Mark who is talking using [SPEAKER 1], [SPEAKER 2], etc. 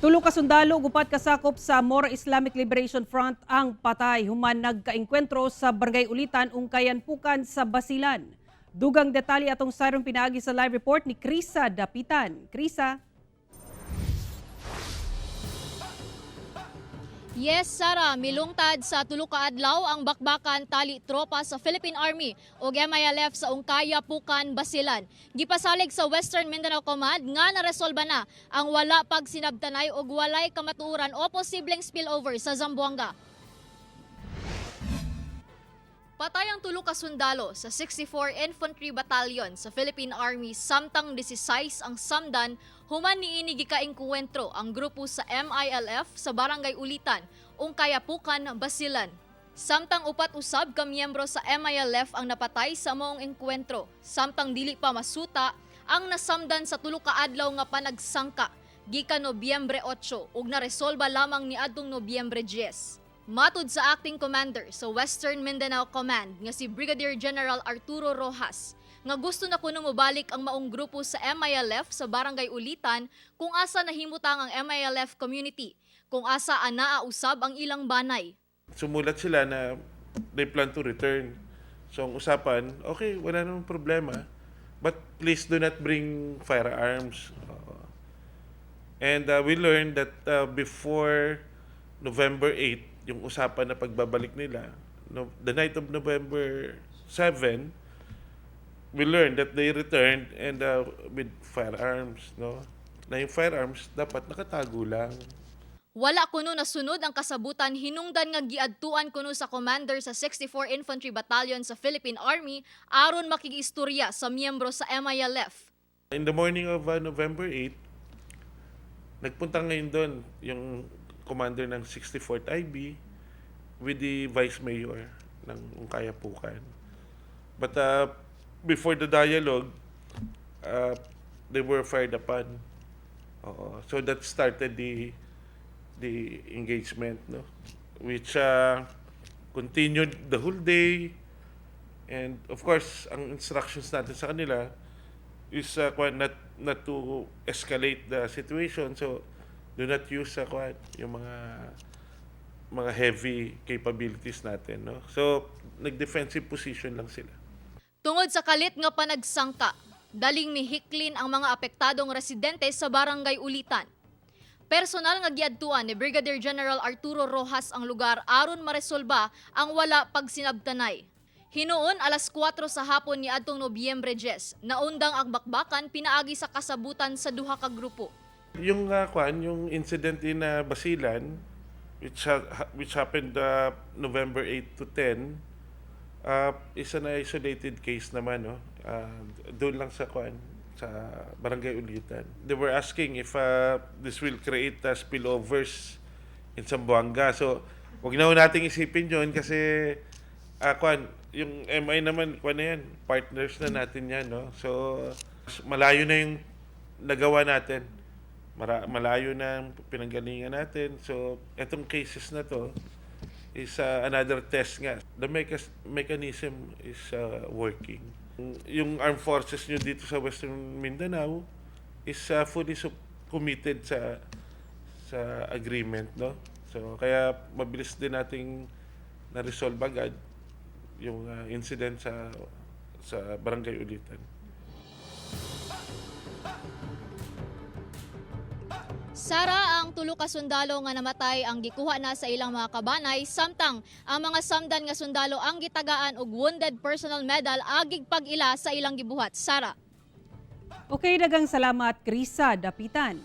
[SPEAKER 1] Tulo ka sundalo ug upat kasakop sa Moro Islamic Liberation Front ang patay human nagkaengkwentro sa Barangay Ulitan ug Kayanpukan sa Basilan. Dugang detalye atong sayron pinaagi sa live report ni Krisa Dapitan. Krisa.
[SPEAKER 2] Yes, Sara, milungtad sa tulo ka adlaw ang bakbakan tali tropa sa Philippine Army ug MILF sa Ungkaya, Pukan, Basilan. Gipasalig sa Western Mindanao Command nga naresolba na ang wala pagsinabtanay ug walay kamatuoran o posibleng spillover sa Zamboanga. Patay ang tulo ka sundalo sa 64 Infantry Battalion sa Philippine Army samtang 16 ang samdan human niini gikaengkuwentro ang grupo sa MILF sa Barangay Ulitan, Ungkayapukan, Basilan. Samtang upat usab ka miyembro sa MILF ang napatay sa maong engkwentro, samtang dili pa masuta ang nasamdan sa tulo ka adlaw nga panagsangka gikan Nobyembre 8 ug naresolba lamang niadtong Nobyembre 10. Matud sa acting commander sa Western Mindanao Command nga si Brigadier General Arturo Rojas nga gusto na kuno mobalik ang maong grupo sa MILF sa Barangay Ulitan kung asa nahimutang ang MILF community, kung asa anaa usab ang ilang banay.
[SPEAKER 3] Sumulat sila na they plan to return. So ang usapan, okay, wala namang problema. But please do not bring firearms. Oo. And we learned that before November 8, yung usapan na pagbabalik nila, no, the night of November 7, we learned that they returned and with firearms, no? Na yung firearms dapat nakatago lang.
[SPEAKER 2] Wala kuno nasunod ang kasabutan hinungdan nga giadtuan kuno sa commander sa 64 Infantry Battalion sa Philippine Army aron makigistorya sa miyembro sa MILF.
[SPEAKER 3] In the morning of November 8, nagpunta ngayon doon yung commander ng 64th IB with the vice mayor ng Ungkayapukan. But before the dialogue, they were fired upon. Oo. So that started the engagement, no? Which continued the whole day. And of course, ang instructions natin sa kanila is kwan, not to escalate the situation. So do not use kwan, yung mga heavy capabilities natin, no? So nag-defensive position lang sila.
[SPEAKER 2] Tungod sa kalit nga panagsangka, daling mihiklin ang mga apektadong residente sa Barangay Ulitan. Personal nga giadtuan ni Brigadier General Arturo Rojas ang lugar aron maresolba ang wala pagsinabtanay. Hinuon alas 4 sa hapon ni adtong Nobyembre 10, naundang ang bakbakan pinaagi sa kasabutan sa duha ka grupo.
[SPEAKER 3] Yung kwan, yung incident in Basilan which happened November 8 to 10 is an isolated case naman, no? Doon lang sa kwan, sa Barangay Ulitan. They were asking if this will create spillovers in Zamboanga. So, wag na ho nating isipin yun kasi kwan, yung MI naman, kwan na yan, partners na natin yan, no? So, malayo na yung nagawa natin. Malayo na ang pinanggalingan natin. So, etong cases na to is another test nga. The mechanism is working. Yung armed forces nyo dito sa Western Mindanao is fully committed sa agreement, no? So, kaya mabilis din nating na-resolve agad yung incident sa Barangay Ulitan.
[SPEAKER 2] Sara, ang tulo ka sundalo nga namatay ang gikuha na sa ilang mga kabanay samtang ang mga samdan nga sundalo ang gitagaan og Wounded Personal Medal agig pag-ila sa ilang gibuhat. Sara.
[SPEAKER 1] Okay, dagang salamat, Krisa Dapitan.